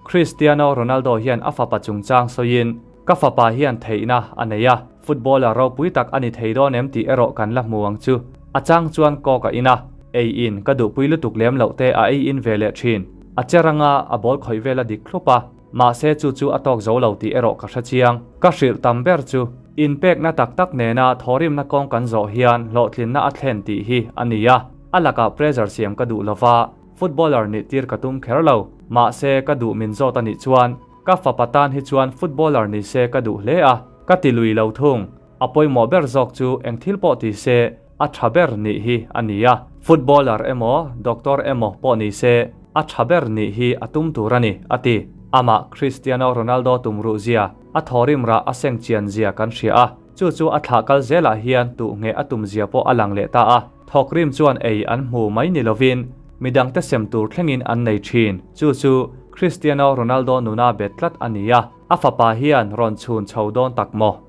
Cristiano Ronaldo hian a fapa chungchang sawiin, Ka fapa hian theihna a nei a, footballer ropui tak a ni thei dawn em tih erawh kan la hmu ang chu. A chang chuan kawk a in a, ei in ka duhpui lutuk lem loh te a ei in ve leh thin. A che rang a, a ball khawih vel a dik thlup a, mahse chu chu a tawk zo lo tih erawh ka hre chiang. Ka hrilh tam ber chu, inpekna tak tak nena thawhrimna kawng kan zawh hian hlawhtlinna a thlen tih hi a ni a, a lakah pressure siam ka duh lova, footballer nih tir ka tum kher lo. Mahse ka duh min zawt a nih chuan, Ka fapa tan hi chuan footballer ni se ka duh hle a, ka ti lui lo thung. A pawimawh ber zawk chu eng thil pawh ti se a tha ber nih hi a ni a. Footballer emaw, doctor emaw pawh ni se a tha ber nih hi a tum tur a ni, a ti. Amah Cristiano Ronaldo tumruh zia, a thawrim rah a seng chian zia kan hria a, chu chu a thlah kal zelah hian tuh ngheh a tum zia pawh a lang leh ta a. Thawkrim chuan ei an hmu mai ni lovin midangte sem tur thlengin an nei thin. Chu chu Cristiano Ronaldo nuna bet tlat a ni a, a fapa hian rawn chhun chho dawn tak maw?